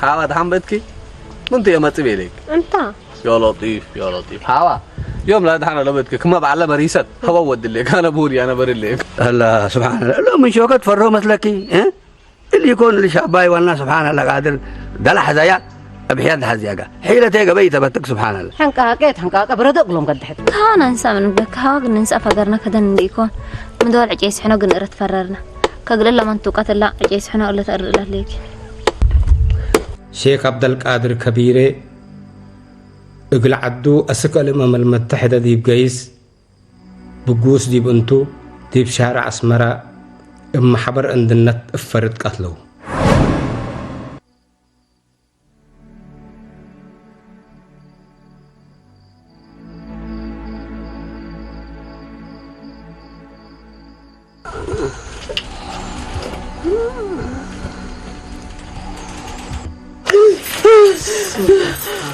ሓዋ ደሓን በትኪ? ምንቱ እየ መጽእ ቤለክ? እንታ። ያ ለጢፍ፣ ያ ለጢፍ። ሓዋ፣ ዮም ላ ደሓን ኣለበትኪ? ክመ በዓለ መሪሰት። ኸበብ ወድሌክ፣ ኣነ ብሁድ እያ ነበርሌክ። ኣላ፣ ስብሓንላ። ሎሚ ሸወከት ፈርሆ መስለኪ? እ? እሊ ይኮን እሊ ሻባይ ዋና፣ ስብሓንላ፣ ቃድር። ደላ ሓዛያ፣ ኣብ ሕያድ ሓዝያጋ። ሒለተይ ገበይ ተበትክ፣ ስብሓንላ። ሕንቃቄ፣ ሕንቃቄ፣ ብረዶ እግሎም ከድሕት። ካና ንሳ ምን ብለካ፣ ሃዋ ግን ንንሳ ፈገርና ከደን እንዲ ይኮን። ምድዋል ዕጨይ ስሕኖ ግን እረት ፈረርና። ከግለላ መንቱቃት እላ ዕጨይ ስሕኖ እለ ተእርድ እላ ለይኪ። ሼክ ዓብደልቃድር ከቢሬ እግል ዓዱ ኣስክ ኣልእመ መልመድተ ሕደ ዲብ ገይስ ብጉስ ዲብ እንቱ ዲብ ሻርዕ ኣስመራ እብ ማሕበር እንድነት እፈርድ ቀትለው።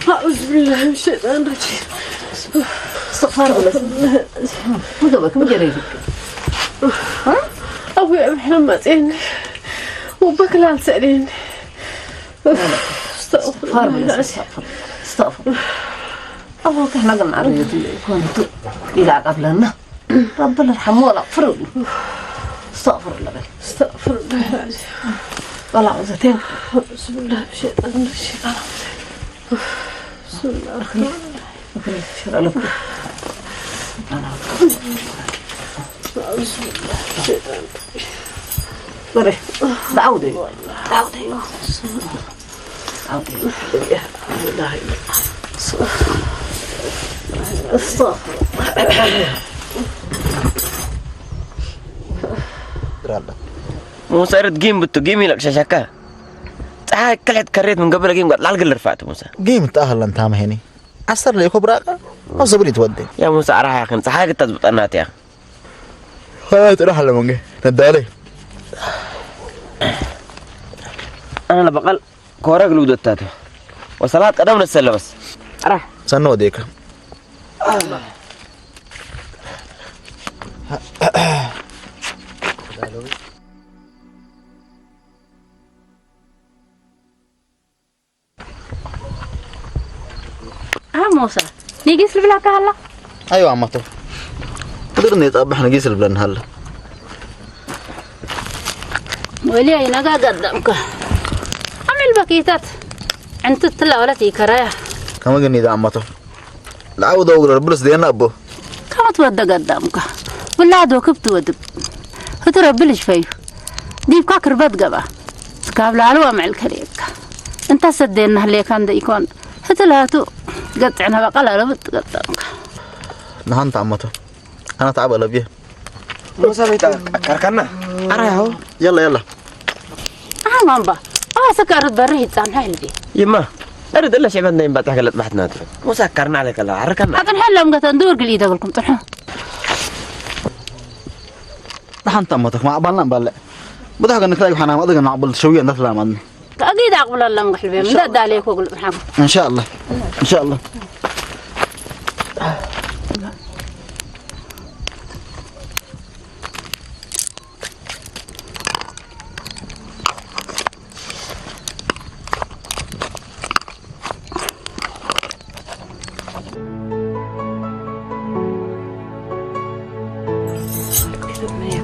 أعوذ بالله من الشيطان الرجيم. استغفار الله. مقبك مجريتك. ها؟ أبوي أبي حلم ماتين. وبك لا تسألين. استغفر الله. استغفر الله. أبوك إحنا قلنا عليه كنت إذا قبلنا. رب الرحمة ولا فرد. استغفر الله. استغفر الله العظيم. ولا عوزتين. بسم الله الشيطان الرجيم. بسم الله الرحمن الرحيم. شر لكم. بسم الله الشيطان الرجيم. بري. دعودي. دعودي. ሙሰ ርት ጊም ብቱ ጊም ኢለ ሸሸካ። ፀሓይ ክልሕት ከሬት ምን ገበለ ጊም ጓት ላልግል ርፋዕት ሙሰ። ጊም ተኣኸለን ታመሄኒ። ዓሰርተ ለይኮ ብራቀ። ኣብ ሰብሪ ትወደ። ያ ሙሰ ኣራሓ ያኽን ፀሓይ ግታ ዝብጠናት እያ። ጥራሕ ኣለመንገ ነዳለይ። ኣነ ለበቐል ኮረግ ልውደታቱ ወሰላት ቀደም ነሰለበስ። ራሕ ሰነ ወዴከ። ኣሞሳ ኒጊስ ልብላካ ሃላ። ኣይዋ ኣማቶ። ትግርኛ የጻብሕ ኒጊስ ልብለኒ ሃላ። ወልያ ይነጋ ገዳምካ። ኣሜል በኪታት ዕንትትላ ወለት ይከራያ። ከመ ግን ይዳ ኣማቶ። ለዓውዶ እግረ ብሉስ ዴና ኣቦ። ከመ ትወደ ገዳምካ። ውላዶ ክብ ትወድብ። ህቱ ረቢ ልሽፈዩ። ዲብካ ክርበት ገባ። ካብ ላሉ ኣምዕል ከርእየካ። እንተ ሰደና ህሌካ እንደ ይኮን። ህቲ ላቱ ገጥዕና በቃ ላሎ ብጥ ገጠምካ። ንሃንታ ኣመቶ። ኣና ተዓበ ለብየ። ሙሳ ቤት ኣካርካና። ኣራ ያሆ። የላ፣ የላ። ኣሃ ማንባ። ኣዋ ሰካርት በርህ ይጻንሖ ህልቢ። ይማ። እርድ እለ ሽዕበት ናይ እምባጣ ከለጥ ባሕትናት። ሙሳ ኣካርና ኣለከላ። ኣርከና። ኣጥንሐሎም ገተ እንድውር ግል ይደብልኩም ጥንሑ። ንሓንቲ ኣመቶ ክማዕባልና እምባለ። ብዙሕ ግን ክላይ ሓና ማእደ ግን ማዕበል ትሸውየ እንዳትላማኒ። ኣጊድ ኣቕብለሎም ግሕልቤም እንዳዳለየ ኮግል ጥንሓ። እንሻኣላ። እንሻኣላ።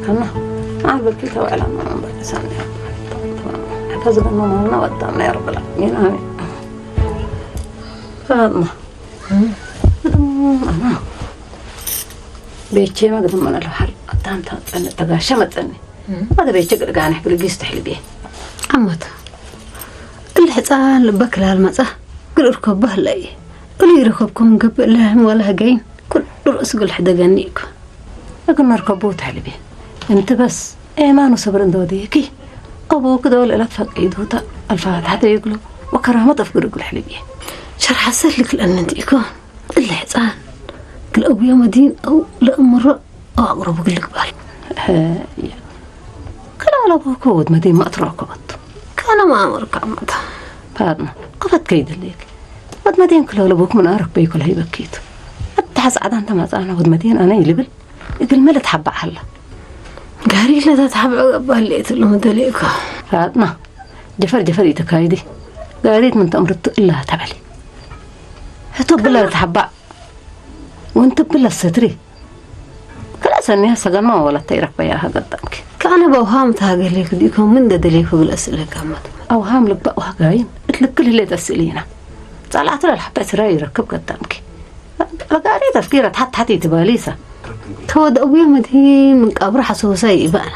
ከና ኣበኪ ተባዕላ ማን በሰነ ተዝገኖ ማና ወጣና ያርብላ ሚና ፈራጥና ቤቼ መግድመን ኣለባሕር ኣታንታ ጸነ ተጋሸ መጸኒ ኣደ ቤቼ ግድጋነ ግልጊስ ተሕልቤ ኣመት እለ ሕፃን ልበ ክላል መጻ ግል እርከቦ ህለየ እሉ ይረከብኩም ገብእ ለህም ወለ ህገይን ኩሉ ርእሱ ግል ሕደገኒ እኮ እግል ነርከቦ ተሕልቤ እንቲ በስ ኤማኑ ሰብር እንደ ወደየኪ ኣቦ ክደወል እለት ፈቂዱታ ኣልፋታሕተ ይግሎ ወከራመት ኣፍግር እግል ሕልቤ ሸርሓ ሰልክ ለእንንቲ እኮ እለ ሕፃን ግል ኣቡዮ መዲን ኣው ለእምሮ ኣው ኣቅረቡ ግል ግባል ክላለ ቦኮ ወድ መዲን ማእትሮ ኮበቱ ካነ ማእምር ካመታ ፋጥማ ከፈት ከይድልክ ወድ መዲን ክላለ ቦክ ምን ኣረክ በይኮ ለሂበኪቱ ኣታሐስ ዓዳን ተማጻና ወድ መዲን ኣነ ይልብል እግል መለት ሐባ ሐላ ጋሪ ለዛ ተሐብዖ ገባል ለየትሉ ምደሌ እኮ ፋጥማ ጀፈር ጀፈር ይተካይዲ ጋሪት ምን ተምርቱ እላ ተበሊ። ህቶ ብላ ተሓባ ወንት ብላ ሰትሪ። ክላ ሰኒያ ሰገማ ወላ ተይረክበያ ሀገጣምኪ። ከነ በውሃም ታገሌ ክዲኮ ምን ደደሌ ክግለ ስለ ካመት። አውሃም ልባ ዋጋይን እትልክል ህሌት እስእሊና። ጻላቱ ለልሐበ ስራ ይረክብ ገጣምኪ። በጋሪ ተፍኪረ ታሕት ታሕት ይትበሊሰ። ተወደ እቡየ መድሂ ምን ቀብሩ ሐሰውሳ ይእባና።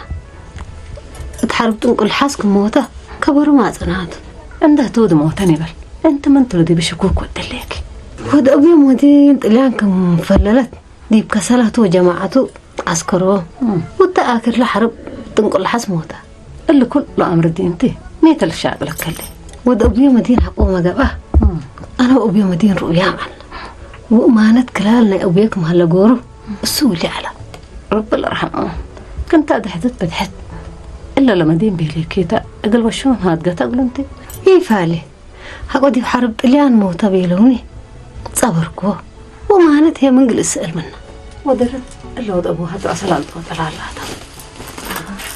እት ሐርብ ጥንቁል ሐስ ክሞተ ከበሩ ማጽናቱ። እንደ ትውድ ሞተን ይበል። እንት ምን ትውድ ብሽኩክ ወደሌኪ። ወደ እቡየ መድሂ ጥልያን ከም ፈለለት ዲብ ከሰላቱ ወጀማዓቱ አስከሮ። እም። ወደ አክር ለሐርብ ጥንቁል ሐስ ሞተ። እሊ ኩሉ አምር ዲንቲ ሜተ ልሻቅለከለ። ወደ እቡየ መድሂን ሐቆ መገብአ። እም። አነ ወእቡየ መድሂን ሩእያ ማል። ውእማነት ክላል ናይ እቡየ ክም ሀለ ጎሩ እሱ ውሊ ዐላ። ረቢ ለርሐሙ። ክንታ ድሕትት ብድሕት። እለ ለመዲን ቤሌ ኬታ እግል ወሹም ሃድገታ እግሉ እንቲ። ይፋሌ። ሐቆ ዲብ ሐርብ ጥልያን መውተ ቤለውኒ። ጸበርኩዎ። ወማነት ህየ ምን ግል እስእል ምና። ወደረት እለ ወደ አቡሃ ዱዓ ሰላልጦ ጠላላታ።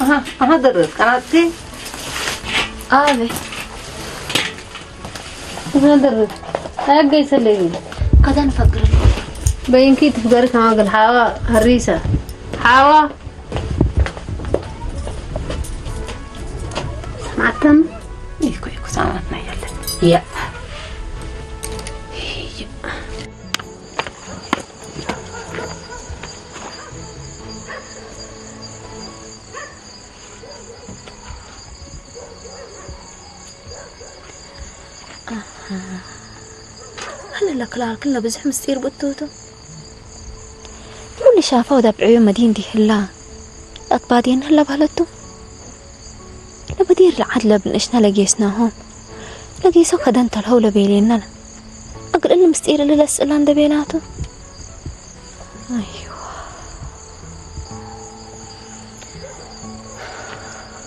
አሃ፣ አሃ፣ ደረት ቀናቲ። አቤ። አሃ፣ ደረት። አያጋይ ሰለኝ። ከዛን ፈግር። በይንኪ ትፍገሪ ከማግል ሓዋ፣ ሀሪሰ። ሓዋ። ሰማዕተን? ይኩ፣ ይኩ፣ ሰማዕትና የለን። ያ። ኣነ ለክላልክን ለብዝሕ ምስጢር ብእትውቱ። ኩሉ ሻፋ ወዳብዕዮ መዲን ዲህላ። ኣትባዴን ህላ ባህለቱ። ለበዲር ለዓድ ለብንእሽና ለጌስናሆም። ለጌሶ ከደን ተልኸው ለቤሌና። እግል እሊ ምስጢር እሊ ለስእላ እንደ ቤላቱ። ኣይዋ።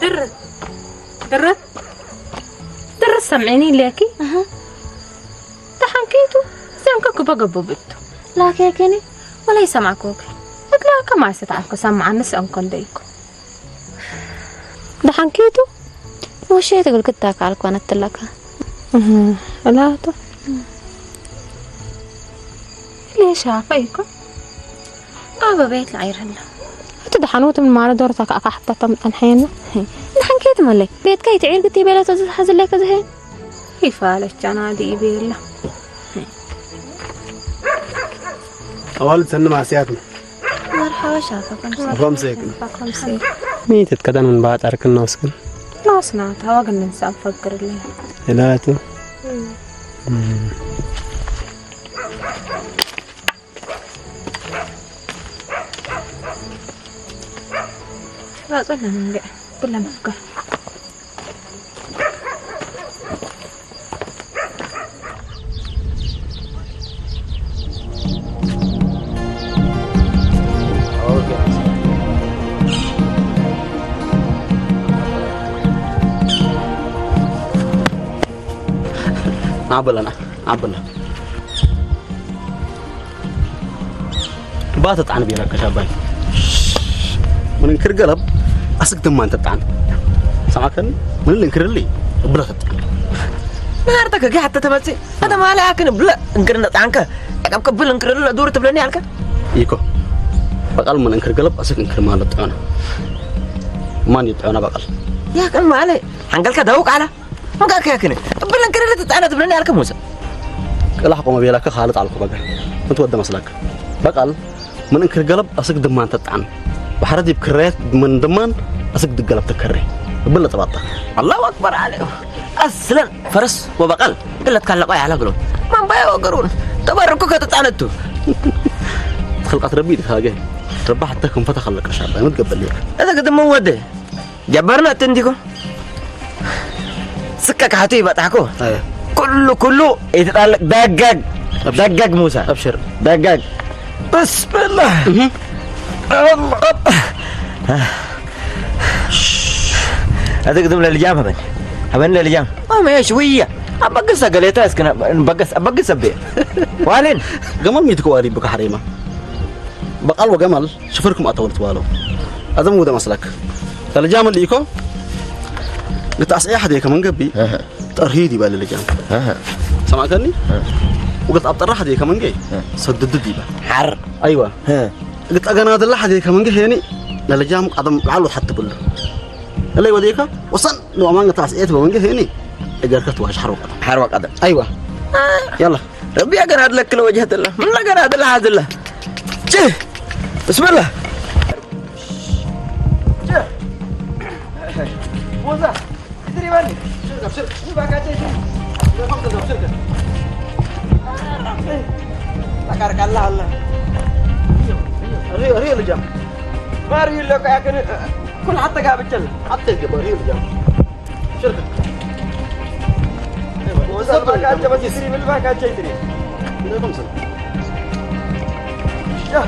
ድርት፣ ድርት፣ ድርት ሰምዒኒ ኢለኪ። ኣሃ። ደሓንኪቱ ዘንከ ክበ ገቡ ብቱ። ላኪ ያኪኒ ወላ ይሰማዕኩኪ። እትላከ ማሰት ዓልኩ ሰማዓኒ ሰንኮ እንደይኩ። ደሓንኪቱ ወሸ ትብል ክታካ ኣልኳ ነትለካ። እህ፣ እላቶ። ሌሻ ፈይኮ። ኣበ ቤት ለዓይርህና። እቲ ደሓን ወትም ማረ ዶርታ ከኣ ካሕታ ተምጠን ሐየና። ደሓን ኬት መለይ ቤትካ ይትዒር ግቲ ቤላ ተዝሓዝለይ ከዝሄ። ይፋለቻና ዲ ቤላ። ኣዋልድ ሰኒ ማስያት። መርሓባ ሻፋ ከምሰ። ከምሰ ይክን። ከምሰ። ሚትት ከደን ምን ባጣርክን ነውስክን። ናስና ታዋግን ንንሳብ ፈግርልኝ። እላቱ። ባጽና እንዴ ብላ መፍጋ። ናበለና፣ ናበለና። ባተ ጣን ቤላ ከሻባይ። ምን እንክር ገለብ ኣስክ ደማ እንተ ጣን። ሰማከን ምን እንክርሊ ብላ ተጣን። ናርተ ከገ ሓተ ተመጽ። ኣተ ማለ ኣክን ብለ እንክር እንደ ጣንከ። ያቀብ ከብል እንክር ለ ዱር ትብለኒ ኣልከ። ይኮ በቃል ምን እንክር ገለብ ኣስክ እንክር ማለት ጣና። ማን ይጣና በቃል። ያቀን ማለ ሓንገልከ ደውቅ ኣላ። መጋከያክን እብለን ክረለ ትጣነ ትብለኒ ኣልከ ሙሰ። ቅላሕ ቆመ ቤላከ ካልጥ ኣልኩ በጋ። እንት ወደ መስላክ። በቃል ምን እንክር ገለብ ኣስክ ድማን ተጣን። ባሕረ ዲብ ክረየት ምን ድማን ኣስክ ድገለብ ተከሬ። እብለ ተባጣ። ኣላሁ ኣክበር ኣለ። ኣስለን ፈረስ ወበቃል እለት ካለቆ ያለ ብሎ። ማንባያ ወገሩን ተባረኩ ከተጣነቱ። ትኽልቃት ረቢ ድካገ። ረባ ሓታ ክንፈታ ከለቀሻ። ምትገበል። እተ ግድመ ወደ ጀበርና እትንዲኮ ስከ ካሕቱ ይበጣሕኮ። ኣየ። ኩሉ ኩሉ ይትጣለቅ ደጋግ። ኣብሽር። ደጋግ ሙሳ። ኣብሽር። ደጋግ። ብስምላህ። እህ። ኣቲ ግድም ለልጃም ሀበን። ሀበን ለልጃም። ኣመ ሽውያ። ኣበግስ ሰገሌታ እስክና በገስ ኣበግስ ሰቤ። ዋሌን። ገመል ሚትኮ ዋሊ ብካሕሬማ። በቃል ወገማል ሽፍርኩም ኣተወልት ባለው። ኣዘም ውደ መስለክ። ተልጃም ልኢኮ። قلت أصعي أحد هيك من قبي. أها. ترهيدي بقى اللي جام. أها. سمعتني؟ أه. وقلت أبطر أحد هيك من جاي. أه. سددت دي بقى. حر. أيوة. أه. قلت أجانا هذا الأحد هيك من جاي يعني. لا، لا، جام قدم العلو حتى بقول له. اللي يوديك وصل لو ما قلت أصعي أحد من جاي يعني. أجركت واش حرو قدم. حرو قدم. أيوة. يلا. ربي أقر هذا لك لوجهة الله. من لا أقر هذا الله، هذا الله. جه. بسم الله. جه. موزة. ادري ماني. شركة، شركة. شركة، شركة. شركة، شركة. لا، كارك الله، الله. ريو، ريو اللي جنب. ما ريو اللي كاكل. كل حتى قاعد بتشل. حتى يجيب ريو اللي جنب. شركة. وصل باك أنت بس يسري بالباك أنت يدري. إذا خمسة. يا.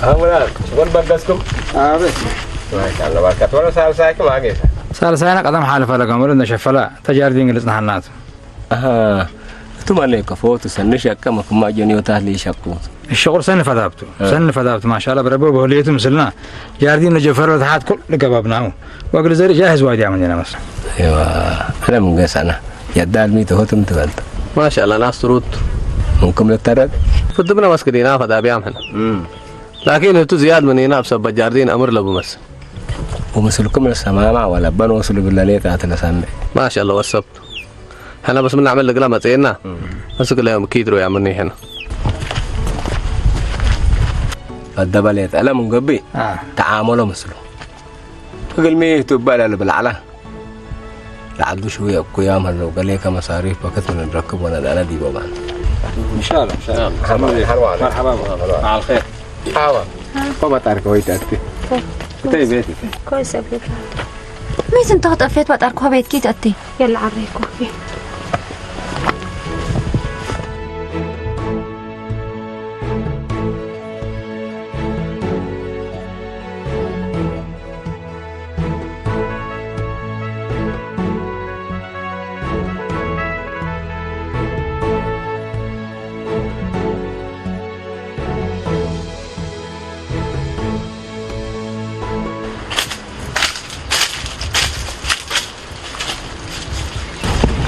ኣሙላል ሽጎል በገስኩም። ኣቤት። ማሻአላ ባርካት። ወረ ሳልሳይኩም ኣጌታ። ሳልሳይና ቀደም ሓለፈ ለገመሉ እነሸፈላ ተጃርዲን ግልጽ ናሃናት። ኣሃ። እቱም ኣነ ከፎቱ ሰንሽ ያቀመ ኩማ ጀኒዮታት ሊሸቁ። الشغل سن فذابتو. أه. سن فذابتو، ما شاء الله، بربو بهليتو مثلنا. جاردين نجفر وتحت كل قبابناه. وقل زر جاهز وايد يا منينا مس. ايوا. انا من قيس انا. يا الدار ميت هو تم تبلت. ما شاء الله، ناس تروت. ممكن للترد. في الدبنا مسكدينا فدا بيام هنا. لكن هتو زياد من هنا بسبب جاردين امر لبو مس. ومثلكم السمامة ولا بن وصل بالله ليك اتنا سامي. ما شاء الله، وسبت. هنا بس من نعمل لك لا متينا. بس كل يوم كيدرو يا مني هنا. الدبليت ألا من قبي. تعامله مثله. قال مي تبال اللي بالعلا. لعدو شوية كويا مرة وقال لي كم مصاريف بكت من نركب وانا انا دي بابا. ان شاء الله، ان شاء الله. مرحبا، مرحبا. مرحبا. مع الخير. حاوة. هو بطارك ويت أتي. انت بيتك. كويس أبوك. ميزن تاخد أفيت بطارك هو بيت كيت أتي. يلا عريكو.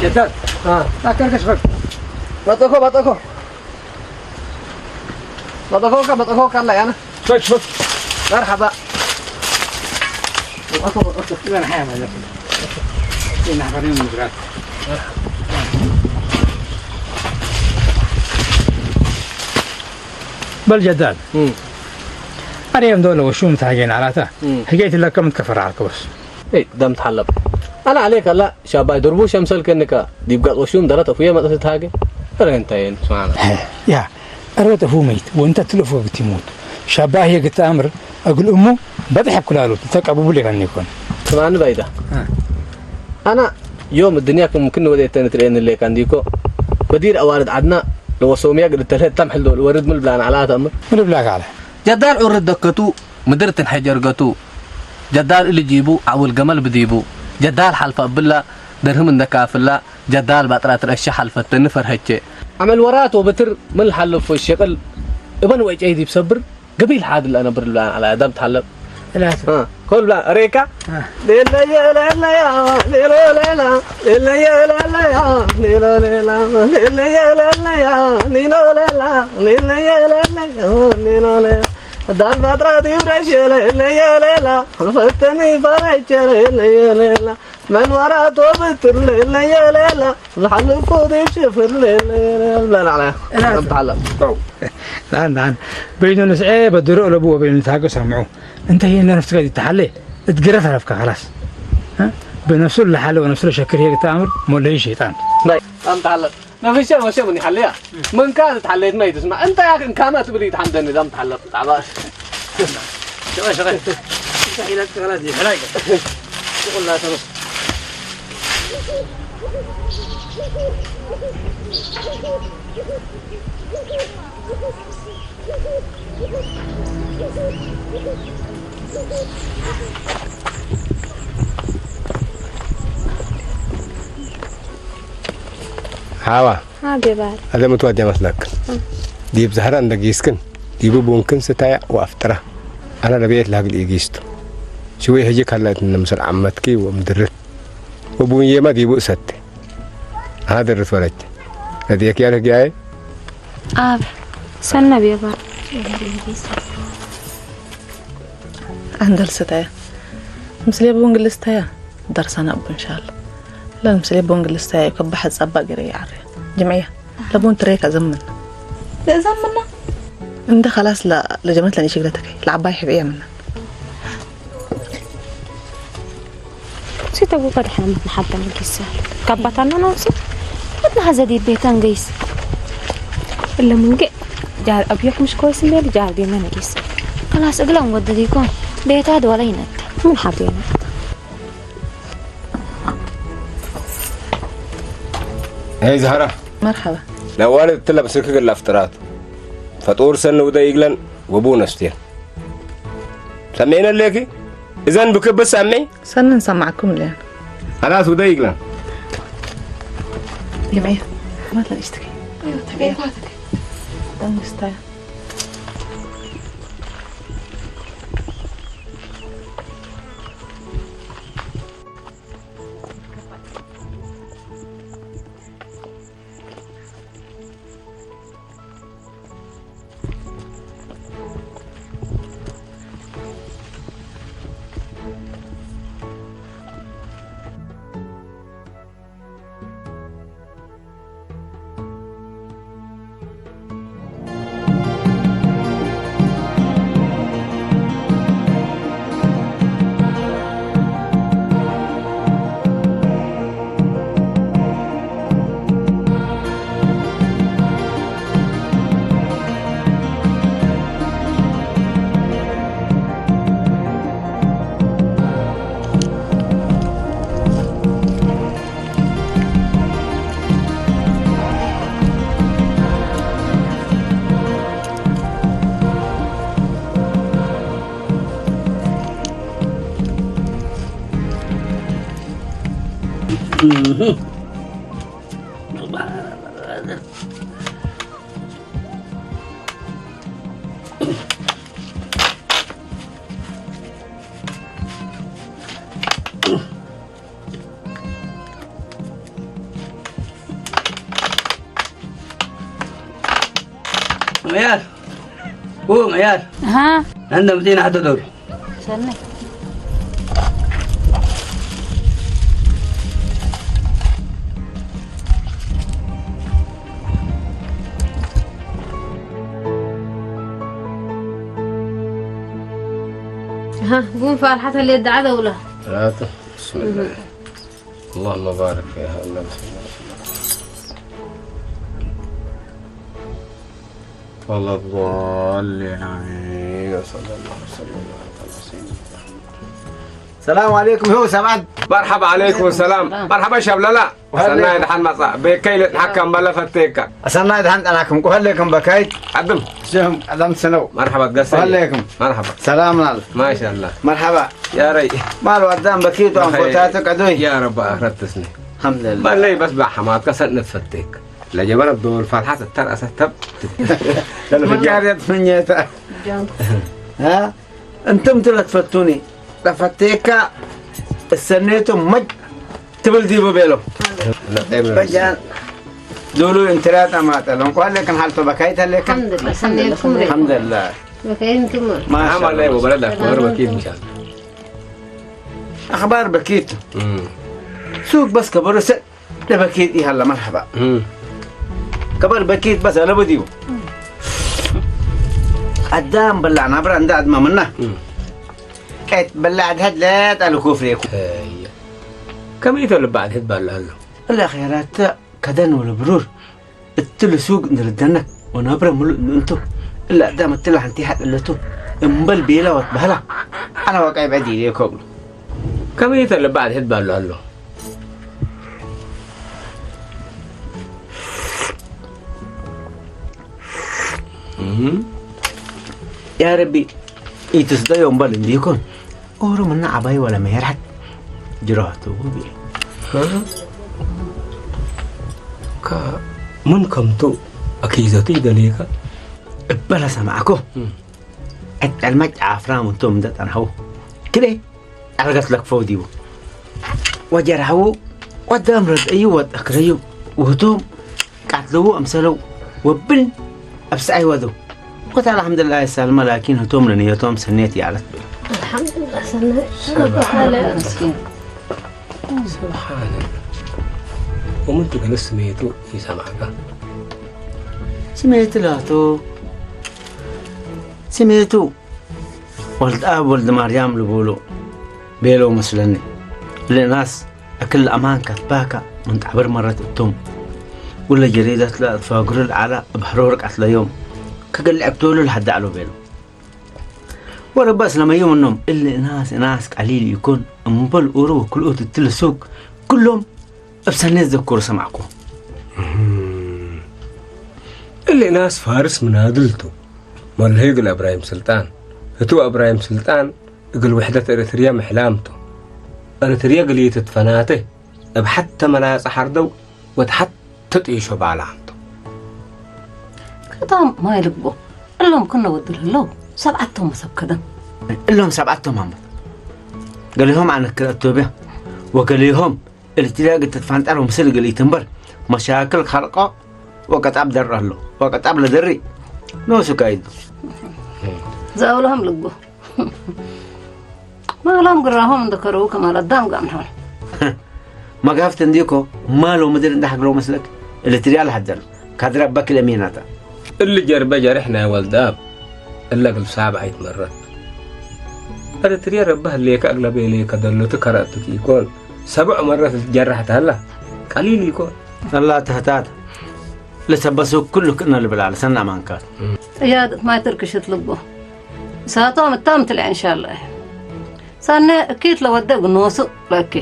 جداد. ها. لا كركش فك. بطخو، بطخو. بطخوكا، بطخوكا، الله يانا. شوي، شوي. مرحبا. بطخو، بطخو. وين حيا ما نفسي؟ وين حفرين المزرعة؟ بل جداد. أريم دولة وشوم تاجين على تا. حكيت لك كم تكفر على الكوس. إيه، دم تحلب. أنا عليك الله، شاباي دربوش أمسل كنك ديبقى وشوم درت أخويا ما تتهاجي. أنا أنت ين سمعنا. يا، أروت أفو ميت، وأنت تلفو بتموت. شاباي هي قت أمر، أقول أمه، بضحك كل عروت، تك أبو بلي غني يكون. سمعنا بعيدة. أنا يوم الدنيا كم ممكن ودي تنترين اللي كان ديكو. بدير أوارد عدنا، لو صوميا قد تلهت تم حلو، الورد من البلان على تمر. من البلاك على. جدال عرد دكتو، ምድር ትንሐጀርገቱ፣ ጀዳል እሊ ጂቡ ዓውል ገመል ብዲቡ፣ ጀዳል ሓልፈ እብላ፣ ደርህም እንደካፍላ፣ ጀዳል ባጥራት ረሸ ሓልፈተኒ ፈርሀቼ። ዓመል ወራት ወብትር ምን ሓለፎ ሸቅል፣ እበን ወጨይ ዲብ ሰብር፣ ገቢል ሓድል ኣነብር ብላ ዓላ ደም ትሓለብ። ثلاثة. ها، كل بلا ريكا. ها. ليلة يا ليلة يا، ليلة ليلة، ليلة يا ليلة يا، ليلة ليلة، ليلة يا ليلة يا، ليلة ليلة، ليلة يا ليلة يا، ليلة ليلة. ዳር ባጥራ ዲብረሽ ለየለላ፣ ፈተኒ ባረቸ ለየለላ፣ መንዋራ ቶብትር ለየለላ፣ ዝሓልፎ ዲብ ሽፍር ለየለላ። በላዕላ። ላን ላን። በይኑ ንስኤ በድሮ ለቡ ወበይኑ ታገ ሰምዑ። እንተ ይህን ለነፍስከ ይተሓለ፣ እትግረ ተረፍከ፣ خلاص። እ? ብነፍሱ ለሓለ ወነፍሱ ለሸክር ይሄ ግታ ኣምር ሞለይ ሸይጣን። ናይ ኣምታለ ነፍሸ ወሸ ምን ይሓለያ መንካ ተሓለየት ናይ ትስማ እንታ ያክ እንካና ትብል ይትሓምደን ዛም ተሓለፍ ጣባ ሸቀ ሸቀ ሸቀ ይላል ተላዝ ይላል ይላል ሓዋ ኣቤባር ኣደምቱ ኣዲያ መስለክ ዲብ ዛህራ እንደጊስክን ዲቡ ቡንክን ስታያ ወኣፍጥራ ኣና ለቤት ላግል ኢጊስቱ ሽወይ ሕጂ ካላይት ንምስል ዓመትኪ ወምድርት ወቡንየማ ዲቡ እሰት ኣና ድርት ወለች ለዲየክ ያለ ህጊያየ ኣብ ሰነ ቤባር ኣንደልስተያ ምስሌ ቡንግልስተያ ደርሰና ቡንሻል ለምስሌ ቡንግልስተያ ከበሐ ጸባ ገረ ይዓረ ጅምዕያ ለቡን ትሬካ ዘምን ለዘምና እንደ خلاص لا لجمعت لني شغلتك العباي حبيه منا ሲተጉ ከድሓነት ንሓበን ጊሰ ካባታና ነውሲ ወድና ሀዘዲ ቤተን ገይስ እለምንገ ጃር ኣብዮክ ምሽ ኮይስ እንዴል ጃር ቢመን ጊስ ከላስ እግለም ወደዲኮ ቤታ ድዋላ ይነተ ምን ሓቤነ هاي زهرة مرحبا نوال تلب سكك الافطرات فطور سن ودا يقلن وبو نستير سمعنا ليكي إذن بكبس سمعي سنة نسمعكم ليه خلاص ودا يقلن جمعية ما تلاقي اشتكي ايوه تبعي فاتك دم مستاهل Mayar. Oh, Mayar. Ha? Nanda mesti nak tu tu. Sana. ها، قوم فالحة اللي ادعى دولة. ثلاثة. بسم الله. اللهم بارك فيها النبي صلى الله عليه وسلم. ولا الضالين آمين. وصلى الله وسلم وبارك على سيدنا محمد. السلام عليكم هو سبعد. مرحبا عليكم السلام. مرحبا شاب لا لا. ሰናይ ድሓን መጻ ቤከይ ልትሓካ እምበለ ፈቴካ ሰናይ ድሓን ጠናክም ቁሀሌክም በካይት ዓድም ስም ቀደም ሰነው መርሐባ ገሰ ቁሀሌክም መርሐባ ሰላም ናል ማሻላ መርሐባ ያረይ ማል ዋዳም በኪቱ አንኮታተ ቀዱይ ያረባ ረትስኒ አልሐምዱሊላህ በለይ በስ ባሐማት ከሰን ንትፈቴክ ለጀበረ ዶል ፋትሐት ተርአሰ ተብ መቃርየት ምኘተ እንቱም ትለትፈቱኒ ለፈቴካ እሰኔቱ መጅ ትብል ዲቡ ቤሎ በጃን ዱሉ እንትርያ ጠማጠ ለንኳ ሌክን ሀልቶ በካይት ሀሌክን አልሐምዱሊላህ አኽባር በኪት ሱቅ በስ ከበሮ ሰ ለበኪት ይሃላ መርሐባ ከበር በኪት በስ አለቡ ዲቡ አዳም በላ ናብራ እንዳ አድማ ምና ቀት በላ አድሀድ ለጣል ኩፍሬኩ ከመይ ተልባዕ ትህባሉ ኣሎ? እላ ኸይራተ ከደን ወለ ብሩር እትል ሱግ ንርደነክ ወነብረ ምሉእ ንእንቱ እላ ኣዳም እትላ ሓንቲ ሓድ እለቱ እምበል ቤላ ወት ባህላ ኣላ ዋቃይ ብዕድ ኢለ ከብሉ። ከመይ ተልባዕ ትህባሉ ኣሎ? እም። ያ ረቢ፣ ኢትስደዮ እምበል እንዲኮን ኦሮምና ዓባይ ወለ መሄርሓት ጅራቱ ቢል። እ? ካ-፣ ምን ከምቱ ኣኪዘቱ ይደልየካ? እበለ ሰማዕኮ። እም። ዕጠልመጭ ኣፍራም እንቶም እንደ ጠንሐው። ክሌ ኣረገት ለክፈው ዲቡ። ወጀርሐው ወዳም ረድአዩ ወጠክረዩ ውህቶም ቃትለዉ ኣምሰለው ወብን ኣብ ሰዓይ ወደው። ወታ ኣልሐምዱሊላህ ሳልመ ላኪን ህቶም ለንየቶም ሰኔት ያለት ብል። ኣልሐምዱሊላህ ሰናይ። ሰባ። ኣለ። መስኪን። ስብሓንላህ። ወምን ትገለስ ስሜቱ ይሰማዕካ? ስሜቱ ላቱ። ስሜቱ ወልድ ኣብ ወልድ ማርያም ልቡሉ ቤሎ መስለኒ። ለናስ እክል ኣማን ካትባካ ምን ጣዕብር መረት እቶም። ወለ ጀሪደት ለኣትፋግሩ ለዓላ እብ ሕሮር ቃትለዮም። ከገልዕ እክቶሉ ለሃዳዕሎ ቤሎ። ወረባ ስለመዩ ምኖም እሊ እናስ እናስ ቀሊል ይኮን እምበል ኡሩ ወክልኦት እትል ሱቅ ኩሎም እብ ሰኔት ዘክሩ ሰማዕኩ። እም። እሊ እናስ ፋርስ ምናድልቱ መልሄ እግል እብራሂም ስልጣን። እቱ እብራሂም ስልጣን እግል ውሕደት ኤረትርያ ምሕላምቱ። ኤረትርያ እግል ኢትትፈናተ እብ ሐተ መላጸ ሐርደው ወትሐተ ጥኢሾ ባላምቱ። ከታም ማይ ልቦ እሎም ክነ ወድል ህለው ሰብዓቶም መሰብ ከደም። እሎም ሰብዓቶም ኣመት ገሊሆም ኣነክር ኣቶብያ ወገሊሆም ኤርትርያ እግል ትትፋንጠር ወምስል እግል ኢትንበር መሻክል ኸልቆ ወቀጣብ ደር ኣሎ ወቀጣብ ለደሪ ኖሱ ካይዱ። ዝኣውለሆም ልጎ ማላም ግራሆም እንደከረው ከማል ኣዳም ጋምሖን። መጋፍት እንዲኮ ማሎ ምድር እንዳሐግሎ መስለክ ኤርትርያ ለሐደር ካድረ በክል እሜናታ። እሊ ጀርበ ጀርሕ ናይ ወልድ ኣብ እለ እግል ሳብ ኣይትመረት። ኤርትርያ ረቢ ህሌከ እግለ ቤሌከ ደሎት ከረእትት ኢኮን። ሰብዕ መረት ልትጀራሕ ተሀላ ቀሊል ኢኮን። አላ ተህታት ለሰበሱ ኩሉ ክእነ ልብል አለ ሰና ማንካት። ጥያድ ማይ ትርክሽት ልቦ ሳቶም እታም ትልዐ እንሻላ። ሰነ እኪት ለወደ ግኖሱ ለእኪ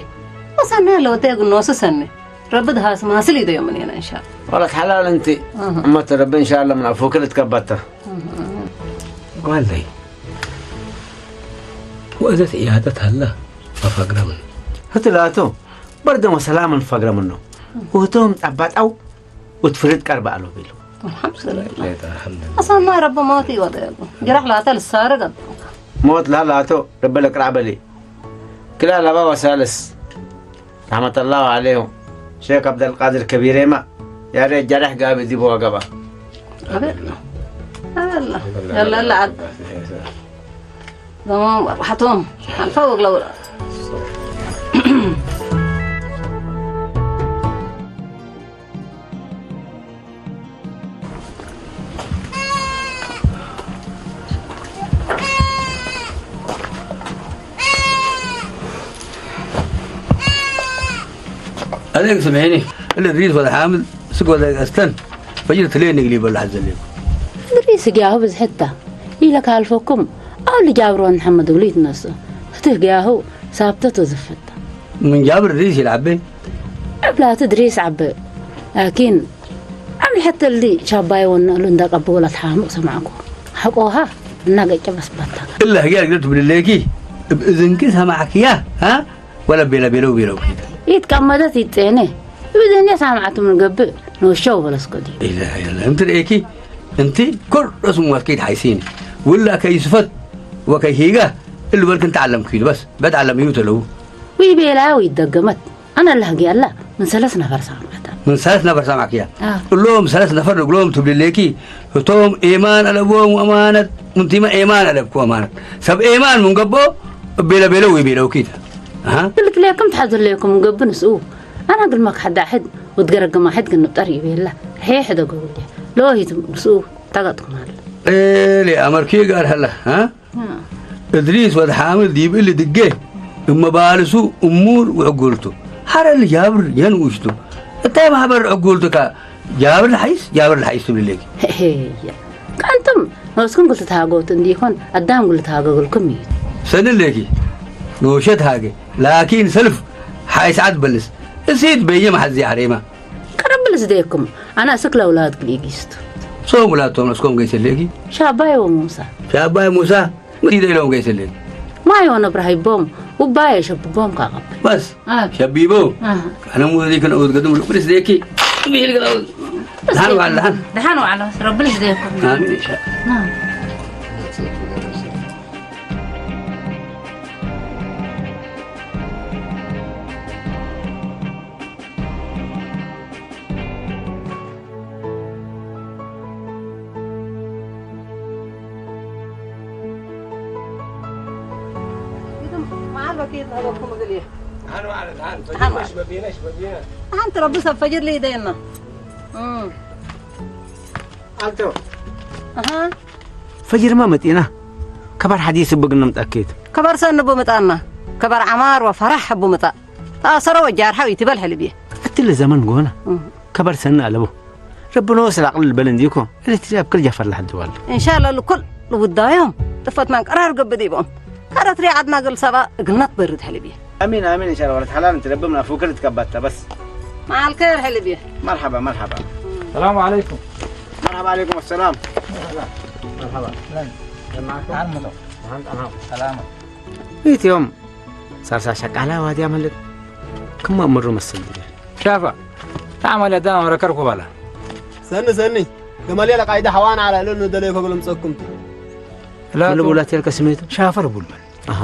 ወሰነ ለወደ ግኖሱ ሰነ ረቢ ድሃስ ማስል ይደዮምን የነ እንሻላ። ወለት ሐላል እንቲ አሃ። እመት ረቢ እንሻላ ምን አፉክ ልትከበተ። ጓለይ ወእዘት ዕያደት ሀላ መፈግረ ምኑ። ህትላቱ በርደም ወሰላምን ፈግረ ምኑ። ውህቶም ጠባጣው ወትፍርድ ቀርበ አሎ ቢሉ። አልሐምዱሊላህ። ሌጣ አልሐምዱሊላህ። አሳማ ረቢ ሞት ይወደቁ ጅራሕ ላተ ልሳረ ገጠምካ። ሞት ላላቶ ረቢ ለቅራዕ በሊ። ክላ ለባ ወሳልስ ረሕመተላሁ ዐለይሁ ሼክ ዐብደልቃድር ከቢሬማ ያሬ ጀራሕ ጋቢ ዲቡ ወገባ። አበላ አበላ ያላ ላዓድ ዘማን ወርሓቶም ሓልፋ ወግለውላ። عليك سمعيني. الإدريس والحامد سقوا لك أستن. فجر تلين يقلي بلا حزن لكم. እድሪስ ህግያሁ ብዝሕታ ኢለ ካልፈኩም፣ ኣብ ልጃብሮ ንሐመድ እግሉ ይትነሱ። ህትህ ህግያሁ ሳብተት ወዝፍታ። ምን ጃብር እድሪስ ይልዓበ? ዕብላት እድሪስ ዓበ። ላኪን፣ ዓም ልሐተ እሊ ሻባይ ወነእሉ እንዳ ቀብወ ለትሓምቅ ሰማዕኩ። ሐቆሃ፣ እናገጨ በስባታ። እለ ህግያ ልግደት ብልሌኪ፣ እብ እዝንኪ ሰማዕክያ፣ ሃ? ወለ ቤለ ቤለው ቤለው ኪደ። ኢትቀመደት ኢትጼነ። ብዘንያ ሳምዓቱ ምን ገብእ ንወሸው በለስኮ ዲ። ኢለ ኢለ እንቲ ርእኪ እንቲ ኩል ረስም ወትኪድ ሓይሲኒ። ውላ ከይስፈት ወከይሂጋ እሉ በልክ እንተ ዓለም ኪድ በስ በድ ዓለም እዩ ተለው። ወይ ቤላ ወይ ደገመት። ኣነ ለህጊ ኣላ ምን ሰለስ ነፈር ሳምዓታ። ምን ሰለስ ነፈር ሳምዓክያ። አ። እሎም ሰለስ ነፈር እግሎም ትብልሌኪ እቶም ኤማን ኣለብዎም ኣማነት፣ ምንቲመ ኤማን ኣለብኩ ኣማነት። ሰብ ኤማን ምን ገቦ፣ እቤለ ቤለው ይቤለው ኪድ። ኣሃ። ትልትሌኩም ትሓዘለኩም ገብእ ንስኡ። ኣና ግልመክ ሓዳ ሕድ፣ ወትገረግማ ሕድ ግን ንብጠር ይቤላ። ርሕየ ሕደ ገብልየ። ለወሂት ንስኡ ታጋጥኩማል። ኤሌ ኣመርኪ ጋር ሀላ፣ ሃ? አ። እድሪስ ወድ ሓምድ ይብል ድጌ፣ እመባልሱ እሙር ውዕጉልቱ። ሓረል ጃብር የን ውሽጡ። እንታይ ማሕበር ዕጉልትካ ጃብር ልሓይስ፣ ጃብር ልሓይስ ትብልለኪ? ሄሄ፣ ያ። ከንቱም፣ ንስኩም ክልተ ተሃገውት እንዲኮን፣ ኣዳም ክልተ ተሃገግልኩም እዩ። ሰንለኪ፣ ንውሸት ሃገ፣ ላኪን ሰልፍ፣ ሓይ ሰዓት በልስ። እሲት በየ መሓዚ ኣሬማ። ቀረብል ዝደየኩም፣ ኣና ስክላ ውላድ ክልኢጊስቱ። ሶም ውላድ ቶም ነስኮም ገይሰለኪ? ሻባይ ወሙሳ። ሻባይ ሙሳ፣ ምን ይደሎም ገይሰለኪ? ማይ ወነብራ ሂቦም፣ ውባየ ሸብቦም ካቐብል። በስ፣ ኣብ። ሸቢቦ። ኣሃ። ኣነ ሙዚ ክነውት ገድም ርብስ ደኪ። ቢል ገለው። ደሓን ዋል፣ ደሓን። ደሓን ዋል፣ ረብል ዝደየኩም። ኣሚን፣ ኢንሻ። ና። ሓንቲ ረቢ ሰብ ፈጅር ለይደየና። ኣልቶ። ኣሃ። ፈጅርማ መጢና። ከበር ሓዲስ እቡ ግን ምጣኬት። ከበር ሰን እቡ ምጣና። ከበር ዓማር ወፈራሕ እቡ ምጣ። ተኣሰረ ወጃር ሓው ይትበል ሕልብ እየ። እትለ ዘመን ጎና። እህ። ከበር ሰን ኣለቡ። ረብኖ ስላቕ ልበል እንዲኮ። እለት ጃብ ክል ጃፈር ለሐድዋል። እንሻላ ልኩል ልውዳዮም። ጥፈትናን ቀራር ገብድ ይቦም። ካረትሪ ዓድና ገል ሰባ እግልናት በርድ ሕልብ እየ። ኣሚን፣ ኣሚን፣ እንሻላ ወለት ሓላል እንት ረብም ናፉ ክል ትከባታ በስ። መዓልከ ሕልብ እየ። መርሓባ፣ መርሓባ። ሰላም ዓለይኩም። መርሓባ ዓለይኩም ሰላም። መርሓባ። ሰላም። ሰላም። ሰላም። ሰላም። ኢትዮም ሳልሳ ሸቃላ ዋድያ መልክ ክማ ምሩ መስል ድል። ሻፋ፣ ታዕማል ያዳና ወረከር ኩባላ። ሰኒ፣ ሰኒ። ገመል የለ ቃይዳ ሐዋን ዓላ እሎ ንደለዩ ከብሎም ጸኩም። ላ ምሉ ቱ-፣ ቡላት የልከ ስሜቱ? ሻፈር ቡልመን። ኣሃ።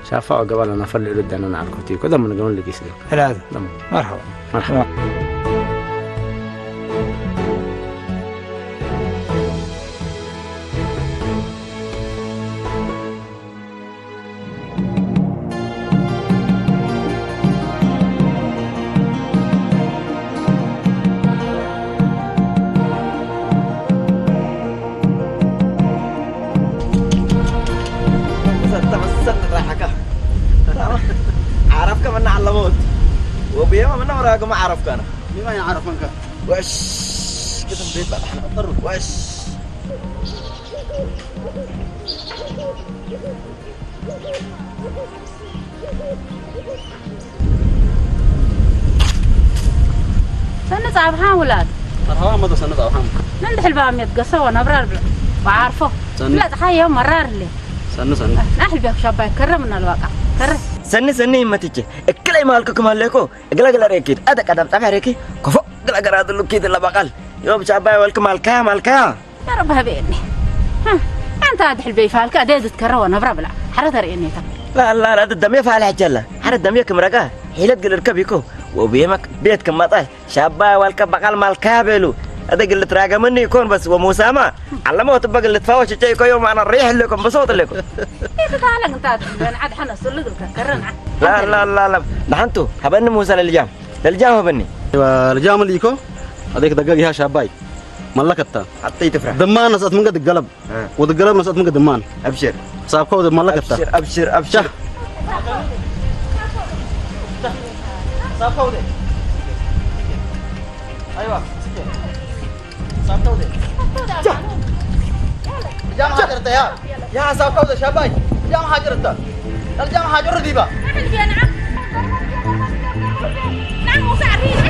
ሻፋ ወገባላ ናፈል ልዑሉ ዳና ናዓልኩት እዩ። ኮዳ ምን ገመል ልቂስ እዩ። ላ ቱ-፣ ደሞ። መርሐባ። መርሐባ። ዓረፍከ መና ዓለሞት ወብየማ መና ወራግማ ዓረፍካና። ቢማ ይዓረፈንካ። ወሽ ክትም ቤት ባሕና። ወሽ ሰኒ ጻብሓ ውላድ። መርሃባ መቶ ሰኒ ጻብሓ። ምን ድሕል ባሚት ገሰ ወነብራር ብሎ። ወዓርፎ። ሰኒ። ብላ ጸሓዮ መራር ለ። ሰኒ ሰኒ። ናሕል ቢያክ ሻባይ ከረ ምን ኣልባቃ። ከረ። ሰኒ ሰኒ ይመትቼ። እክለይ ማልኩኩም ኣለኮ። እግላ ግላ ሬኪድ። ኣደ ቀዳም ጻብሓ ሬኪ። ኮፎ ግላ ገራ ድሉ ኪድ ለባቃል። ዮም ሻባይ ወልክ ማልካ ማልካ። يا رب هبيني. ها، أنت هاد حلبي فالك، أديد تكره ونبرة بلا. حرة ترى إني تا. لا، لا، لا، الدم يفعل حجلة. حرة الدم يكم رقا. حيلة قل اركب يكو. وبيمك بيت كم مطاي. شابا والك بقال مالكا بيلو. هذا قل تراقا مني يكون بس وموسى ما. علمه تبقى قل تفاوش شيء كو يوم أنا الريح لكم بصوت لكم. إيه تتعلق أنت، أنا عاد حنا سلق لك، كرنا. لا، لا، لا، لا. نحنتو، هبني موسى للجام. للجام هبني. أيوة، الجام اللي يكو. هذيك دقق يا شاباي. ملكتا. حتى يتفرح. دمان نسأت منك دقلب. آه. ودقلب نسأت منك دمان. أبشر. صافكو دمان لك أبشر، أبشر، أبشر. شا. صافكو دي. أيوة. صافكو دي. شا. جام حاجر انت يا. يا صافكو دي شاباي. جام حاجر انت. الجام حاجر ديبا. نعم، وسعرينا.